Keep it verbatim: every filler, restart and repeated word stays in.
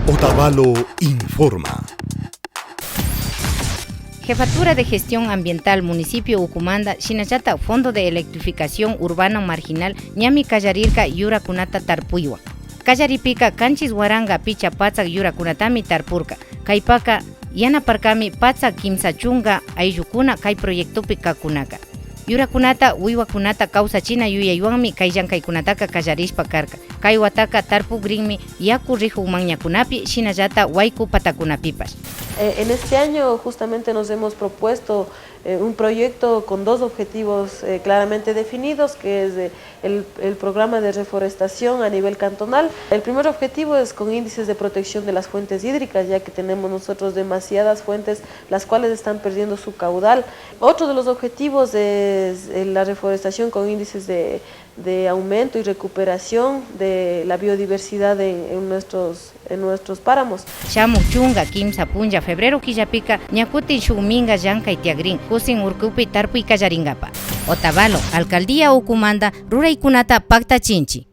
Otavalo informa. Jefatura de Gestión Ambiental Municipio Ucumanda, shinallata Fondo de Electrificación Urbano Marginal ñami kallarirka yurakunata tarpuywan. Kallaripika kanchis waranka picha patsak yurakunatami tarpurka. Kaypaka yanaparkami patsak kimsa chunka ayllukuna kay proyectopi kakkunaka. Yurakunata, wiwakunata kawsachina yuyaywanmi kay llankaykunataka kallarishpa karka. Kay wataka tarpugrinmi yaku rikuk manñakunapi, shinallata wayku patakunapipash. Eh, en este año justamente nos hemos propuesto eh, un proyecto con dos objetivos eh, claramente definidos, que es eh, el, el programa de reforestación a nivel cantonal. El primer objetivo es con índices de protección de las fuentes hídricas, ya que tenemos nosotros demasiadas fuentes las cuales están perdiendo su caudal. Otro de los objetivos es eh, la reforestación con índices de, de aumento y recuperación de la biodiversidad en, en nuestros, en nuestros páramos. Shamuk chunka kimsa punlla febrero killapika ña kutin shuk minka llankay tiyakrin kusin urkupi tarpuy kallarinkapak. Otavalo, alcaldía ukumanta ruraykunata paktachinchik.